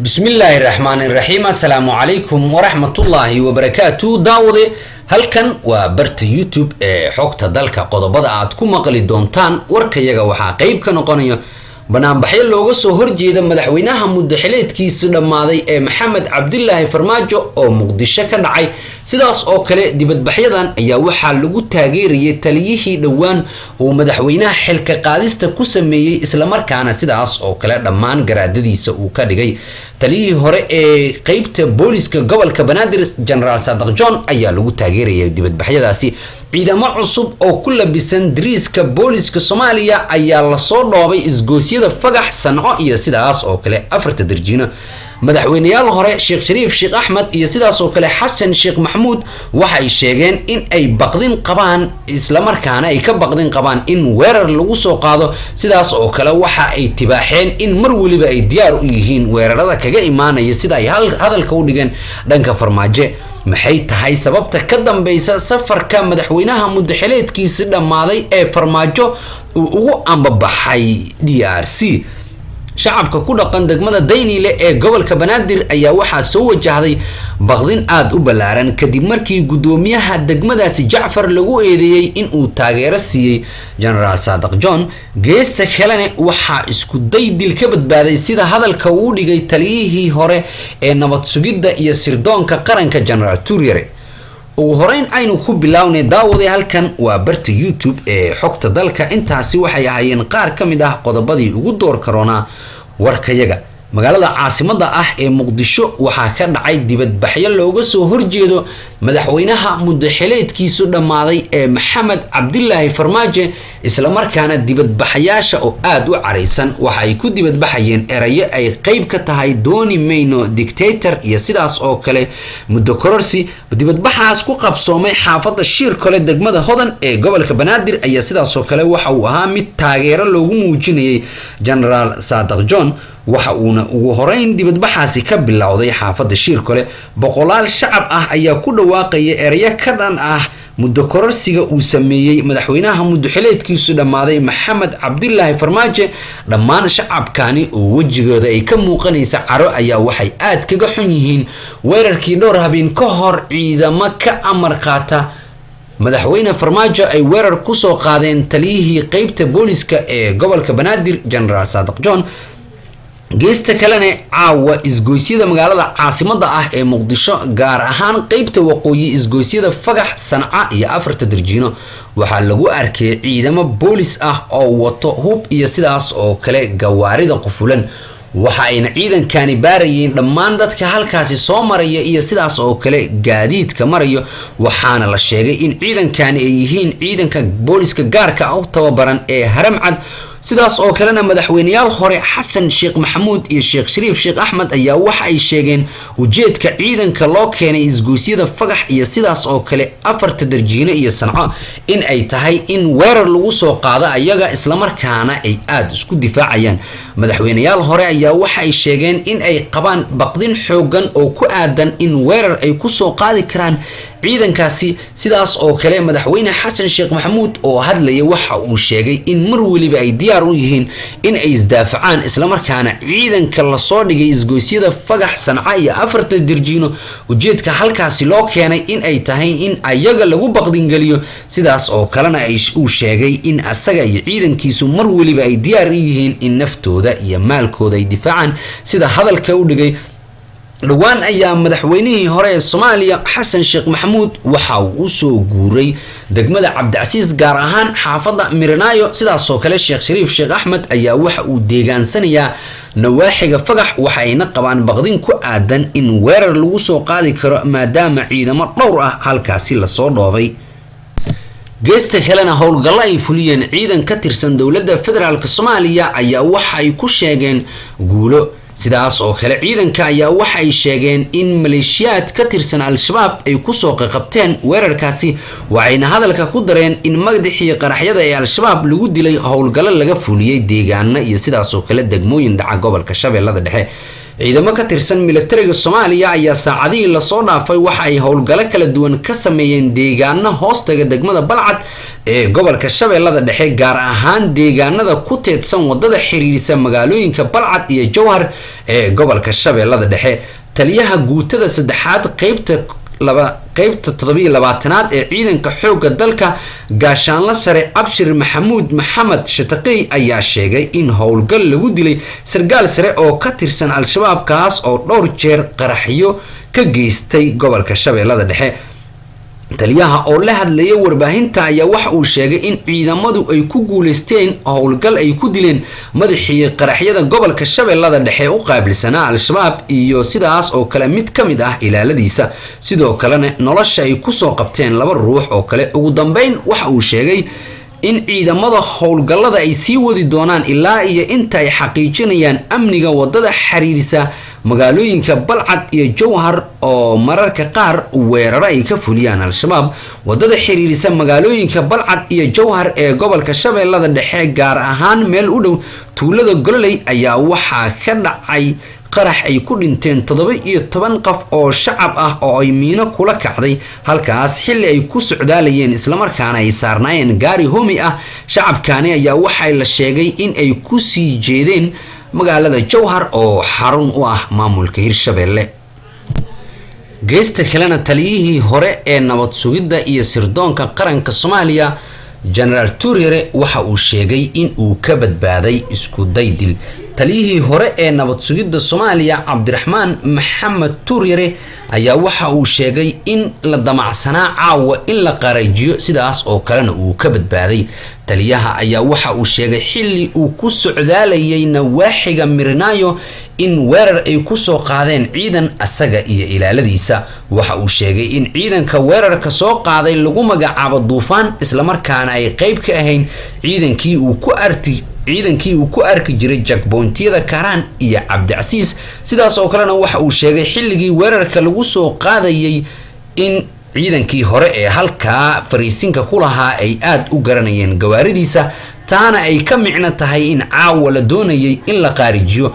Bismillaahi raxmaani raxiim. Assalaamu calaykum waraxmatullaahi wabarakaatu. Daawade, halkan waa barta YouTube ee Xogta Dalka. Qodobada aad ku maqli doontaan warkayaga waxaa qeyb ka noqonaya banaanbaxyo looga soo horjeeda madaxweynaha muddaxileedkiisi dhammaaday ee Maxamed Cabdilaahi Farmaajo oo Muqdisho ka dhacay. Sidaas oo kale dibadbaxyadan ayaa waxaa lagu taageerayay taliyihii dhowaan uu madaxweynaha xilka qaadista ku sameeyey, islamarkaana sidaas oo kale dhammaan garaadadiisa uu ka dhigay. Taliyihii hore ee qeybta booliska gobolka Banaadir, Genaraal Saadaq John, ayaa lagu taageerayay dibadbaxyadaasi. Ciidamo cusub oo ku labisan dariiska booliska Soomaaliya ayaa lasoo dhoobay isgoosyada Fagax, Sanco iyo sidaas oo kale Afarta Darjiino. Madaxweyneyaal hore, Sheekh Shariif Sheekh Axmed iyo sidaas oo kale Xasan Sheekh Maxamuud, waxay sheegeen in ay baqdin qabaan, islamarkaana ay ka baqdin qabaan in weerar lagu soo qaado. Sidaas oo kale waxa ay tibaaxeen in mar weliba ay diyaar u yihiin weerarada kaga imaanaya, sida ay hadalka u dhigeen, dhanka Farmaajo. Maxay tahay sababta ka dambeysa safarka madaxweynaha muddaxileedkiisi dhammaaday ee Farmaajo uu ugu ambabaxay DRC? Shacabka ku dhaqan degmada Dayniile ee gobolka Banaadir ayaa waxaa soo wajahday baqdin aada u ballaaran kadib markii guddoomiyaha degmadaasi Jacfar lagu eedeeyey in uu taageero siiyey Genaraal Saadaq John. Geesta kalena waxaa isku day dil ka badbaaday, sida hadalka uu dhigay, taliyihii hore ee nabad sugidda iyo sirdoonka qaranka, Genaraal Tuuryare. Ugu horeyn aynu ku bilownay. Daawaday, halkan waa barta YouTube ee Xogta Dalka. Intaasi waxay ahaayeen qaar ka mid ah qodobadii ugu door karoonaa warkayaga. Magaalada caasimada ah ee Muqdisho waxaa ka dhacay dibadbaxyo looga soo horjeedo madaxweynaha muddaxileedkiisu dhammaaday ee Maxamed Cabdilaahi Farmaajo, islamarkaana dibadbaxayaasha oo aada u caraysan waxa ay ku dibadbaxayeen erayo ay qeyb ka tahay "dooni mayno dictator" iyo sidaas oo kale muddo kororsi. Dibadbaxaas ku qabsoomay xaafadda Shiir Kole, degmada Hodan ee gobolka Banaadir, ayaa sidaas oo kale waxa uu ahaa mid taageero loogu muujinayay Genaraal Saadaq John, waxa uuna ugu horeyn dibadbaxaasi ka bilowday xaafadda Shiirkole. Boqolaal shacab ah ayaa ku dhawaaqaya erayo ka dhan ah muddo kororsiga uu sameeyey madaxweynaha muddoxileedkiisu dhammaaday, Maxamed Cabdilaahi Farmaajo. Dhammaan shacabkani oo wejigooda ay ka muuqanaysa caro ayaa waxay aad kaga xun yihiin weerarkii dhowr habeen ka hor ciidamo ka amar qaata madaxweyne Farmaajo ay weerar kusoo qaadeen taliyihii qeybta booliska ee gobolka Banaadir, Genaraal Saadaq John. Geesta kalena, caawa isgoysyada magaalada caasimada ah ee Muqdisho, gaar ahaan qeybta waqooyi, isgoysyada Fagax, Sanca iyo Afarta Darjiino, waxaa lagu arkay ciidamo boolis ah oo wato hub iyo sidaas oo kale gawaarida qufulan. Waxa ayna ciidankani baarayeen dhammaan dadka halkaasi soo maraya iyo sidaas oo kale gaadiidka marayo. Waxaana la sheegay in ciidankani ay yihiin ciidanka booliska gaarka ah u tababaran ee Haramcad. Sidaas oo kalena madaxweyneyaal hore, Xasan Sheekh Maxamuud iyo Sheekh Shariif Sheekh Axmed, ayaa waxa ay sheegeen ujeedka ciidanka loo keenay isgoysyada Fagax iyo sidaas oo kale Afarta Darjiine iyo Sanco in ay tahay in weerar lagu soo qaado ayaga, islamarkaana ay aada isku difaacayaan. Madaxweyneyaal hore ayaa waxa ay sheegeen in ay qabaan baqdin xoogan oo ku aadan in weerar ay kusoo qaadi karaan ciidankaasi. Sidaas oo kale madaxweyne Xasan Sheekh Maxamuud oo hadlaya waxa uu sheegay in mar weliba ay diyaar u yihiin in ay isdaafacaan, islamarkaana ciidanka lasoo dhigay isgoysyada Fagax, Sanca iyo Afarta Dirjiino ujeedka halkaasi loo keenay in ay tahay in ayaga lagu baqdingeliyo. Sidaas oo kalena uu sheegay in asaga iyo ciidankiisu mar weliba ay diyaar u yihiin in naftooda iyo maalkooda ay difaacaan, sida hadalka u dhigay. Dhowaan ayaa madaxweynihii hore ee Soomaaliya, Xasan Sheekh Maxamuud, waxa uu usoo guuray degmada Cabdicasiis, gaar ahaan xaafadda Miranaayo. Sidaasoo kale Sheekh Shariif Sheekh Axmed ayaa waxa uu deegaansanayaa nawaaxiga Fagax, waxa ayna qabaan baqdin ku aadan in weerar lagu soo qaadi karo, maadaama ciidamo dhowr ah halkaasi lasoo dhoobay. Geesta kalena, howlgallo ay fuliyeen ciidan ka tirsan dowladda federaalk Soomaaliya ayaa waxa ay ku sheegeen guulo. Sidaas oo kale ciidanka ayaa waxa ay sheegeen in maleeshiyaad ka tirsan Al-Shabaab ay kusoo qaqabteen weerarkaasi, waxayna hadalka ku dareen in madaxii qaraxyada ee Al-Shabaab lagu dilay howlgallo laga fuliyey deegaano iyo sidaas oo kale degmooyin dhaca gobolka Shabeellada Dhexe. Ciidamo ka tirsan militariga Soomaaliya ayaa saacadihii lasoo dhaafay waxa ay howlgalo kala duwan ka sameeyeen deegaano hoostaga degmada Balcad ee gobolka Shabeellada Dhexe, gaar ahaan deegaanada ku teedsan wadada xiriirisa magaalooyinka Balcad iyo Jowhar ee gobolka Shabeellada Dhexe. Taliyaha guutada saddexaad qaybta 27aad ee ciidanka xoogga dalka, gaashaanla sare Abshir Maxamuud Maxamed Shataqey, ayaa sheegay in howlgal lagu dilay sargaal sare oo ka tirsan Al-Shabaab, kaas oo dhowr jeer qaraxyo ka geystay gobolka Shabeellada Dhexe. Taliyaha oo la hadlaya warbaahinta ayaa waxa uu sheegay in ciidamadu ay ku guuleysteen howlgal ay ku dileen madaxii qaraxyada gobolka Shabeellada Dhexe u qaabilsanaa Al-Shabaab iyo sidaas oo kale mid ka mid ah ilaaladiisa, sidoo kalena nolosha ay kusoo qabteen laba ruux oo kale. Ugu dambeyn waxa uu sheegay in ciidamada howlgallada ay sii wadi doonaan ilaa iyo inta ay xaqiijinayaan amniga wadada xiriirisa magaalooyinka Balcad iyo Jowhar oo mararka qaar weeraro ay ka fuliyaan Al-Shabaab. Wadada xiriirisa magaalooyinka Balcad iyo Jowhar ee gobolka Shabeellada Dhexe, gaar ahaan meel u dhow tuulada Gololey, ayaa waxaa ka dhacay qarax ay ku dhinteen 17 qof oo shacab ah oo ay miino kula kacday halkaas xilli ay ku socdaalayeen, islamarkaana ay saarnaayeen gaari homi ah. Shacabkaani ayaa waxaa la sheegay in ay ku sii jeedeen magaalada Jowhar oo xarun u ah maamulka Hirshabelle. Geesta kalena, taliyihii hore ee nabad sugidda iyo sirdoonka qaranka Soomaaliya, Genaraal Tuuryare, waxa uu sheegay in uu ka badbaaday isku daydil. Taliyihii hore ee nabad sugidda Soomaaliya, Cabdiraxmaan Maxamed Tuuryare, ayaa waxa uu sheegay in la damacsanaa caawa in la qarajiyo, sidaas oo kalena uu ka badbaaday. Taliyaha ayaa waxa uu sheegay xilli uu ku socdaalayay nawaaxiga Mirinaayo in weerar ay kusoo qaadeen ciidan asaga iyo ilaaladiisa. Waxa uu sheegay in ciidanka weerarka soo qaaday lagu magacaabo Duufaan, islamarkaana ay qayb ka ahayn ciidankii uu ku arki jiray checkpointiyada Karaan iyo Cabdicasiis. Sidaas oo kalena waxa uu sheegay xilligii weerarka lagu soo qaadayay in ciidankii hore ee halkaa fariisinka ku lahaa ay aada u garanayeen gawaaridiisa, taana ay ka micno tahay in caawa la doonayay in la qaarijiyo.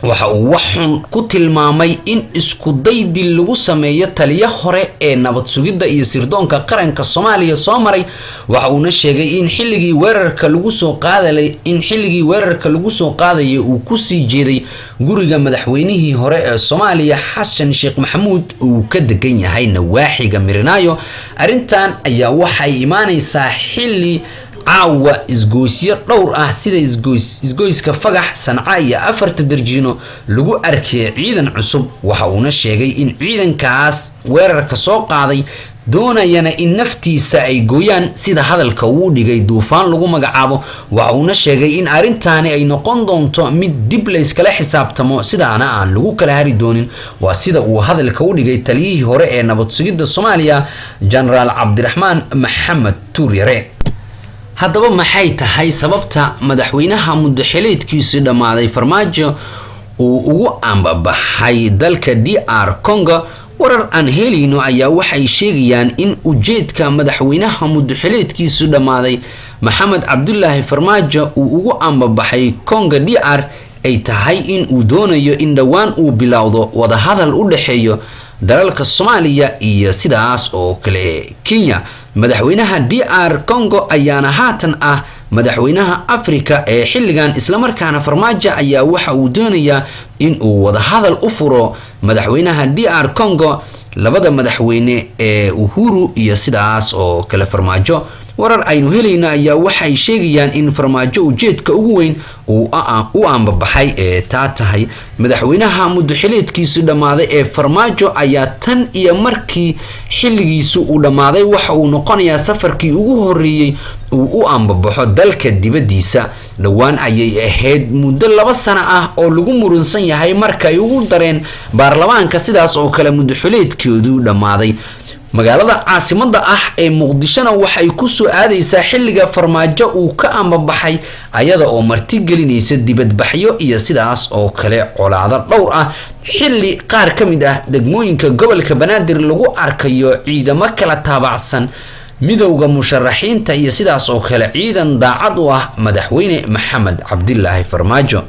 Waxa uu wax xun ku tilmaamay in isku daydil lagu sameeyo taliyo hore ee nabad sugidda iyo sirdoonka qaranka Soomaaliya soo maray. Waxa uuna sheegay in xilligii weerarka lagu soo qaadayay uu kusii jeeday guriga madaxweynihii hore ee Soomaaliya, Xasan Sheekh Maxamuud, uu ka degan yahay nawaaxiga Mirinaayo. Arrintan ayaa waxay imaanaysaa xilli caawa isgoysyo dhowr ah sida isgoyska Fagax, Sanca iyo Afarta Darjiino lagu arkay ciidan cusub. Waxa uuna sheegay in ciidankaas weerarka soo qaaday doonayana in naftiisa ay gooyaan, sida hadalka uu dhigay Duufaan lagu magacaabo. Waxa uuna sheegay in arrintaani ay noqon doonto mid dib layskala xisaabtamo, sidaana aan lagu kala hari doonin. Waa sida uu hadalka u dhigay taliyihii hore ee nabad sugidda Soomaaliya, Genaraal Cabdiraxmaan Maxamed Tuuryare. Haddaba maxay tahay sababta madaxweynaha muddaxileedkiisu dhammaaday Farmaajo uu ugu ambabaxay dalka DR Congo? Warar aan helayno ayaa waxay sheegayaan in ujeedka madaxweynaha muddaxileedkiisu dhammaaday, Maxamed Cabdulaahi Farmaajo, uu ugu ambabaxay Congo DR ay tahay in uu doonayo in dhowaan uu bilowdo wadahadal u dhexeeyo dalalka Soomaaliya iyo sidaas oo kale Kenya. Madaxweynaha DR Congo ayaana haatan ah madaxweynaha Africa ee xilligan, islamarkaana Farmaajo ayaa waxa uu doonayaa in uu wadahadal u furo madaxweynaha DR Congo, labada madaxweyne ee Uhuru iyo sidaas oo kale Farmaajo. Warar aynu helayna ayaa waxay sheegayaan in Farmaajo ujeedka ugu weyn uu u ambabaxay ee taa tahay. Madaxweynaha muddaxileedkiisu dhammaaday ee Farmaajo ayaa tan iyo markii xilligiisu uu dhammaaday waxa uu noqonayaa safarkii ugu horreeyey uu u ambabaxo dalka dibaddiisa. Dhowaan ayay ahayd muddo 2 sano ah oo lagu murunsan yahay marka ay ugu dareen baarlamaanka, sidaas oo kale muddaxileedkoodu dhammaaday. Magaalada caasimadda ah ee Muqdishona waxay kusoo aadaysaa xilliga Farmaajo uu ka ambabaxay ayada oo martigelinaysa dibadbaxyo iyo sidaas oo kale colaado dhowr ah, xilli qaar ka mid ah degmooyinka gobolka Banaadir lagu arkayo ciidamo kala taabacsan midowda musharaxiinta iyo sidaas oo kale ciidan daacad u ah madaxweyne Maxamed Cabdilaahi Farmaajo.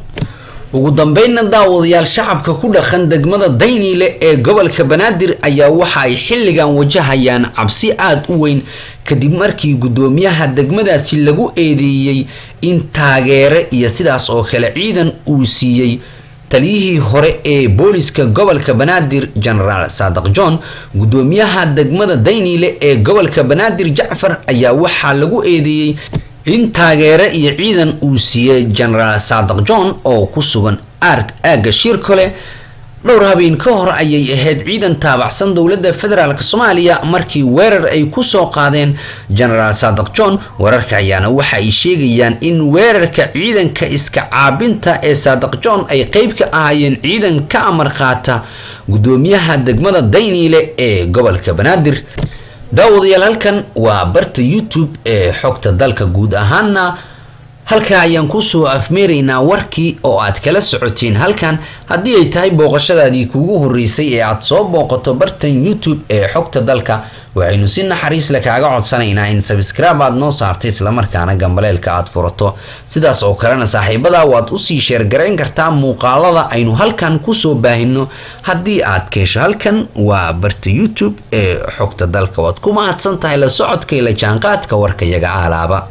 Ugu dambeynna, daawadayaal, shacabka ku dhaqan degmada Dayniile ee gobolka Banaadir ayaa waxa ay xilligan wajahayaan cabsi aada u weyn, kadib markii guddoomiyaha degmadaasi lagu eedeeyey in taageere iyo sidaas oo kale ciidan uu siiyey taliyihii hore ee booliska gobolka Banaadir, Genaraal Saadaq John. Guddoomiyaha degmada Dayniile ee gobolka Banaadir, Jacfar, ayaa waxaa lagu eedeeyey in taageere iyo ciidan uu siiyey Genaraal Saadaq John oo ku sugan aagga Shirkole. Dhowr habeen ka hor ayay ahayd ciidan taabacsan dowladda federaalk Soomaaliya markii weerar ay kusoo qaadeen Genaraal Saadaq John. Weerarka ayaana waxa ay sheegayaan in weerarka ciidanka iska caabinta ee Saadaq John ay qeyb ka ahaayeen ciidan ka amar qaata guddoomiyaha degmada Dayniile ee gobolka Banaadir. Daawadayaal, halkan waa barta YouTube ee Xogta Dalka. Guud ahaana halkaa ayaan kusoo afmeeraynaa warkii oo aad kala socoteen halkan. Haddii ay tahay booqashadaadii kuugu horreysay ee aad soo booqato bartan YouTube ee Xogta Dalka, waxaynu si naxariis leh kaaga codsanaynaa in subscribe aad noo saarto, islamarkaana gambaleelka aad furato. Sidaas oo kalena saaxiibada waad usii share garayn kartaa muuqaalada aynu halkan kusoo baahino haddii aad ka hesho. Halkan waa barta YouTube ee Xogta Dalka. Waad ku mahadsan tahay la socodka iyo la jaanqaadka warkayaga aalaaba.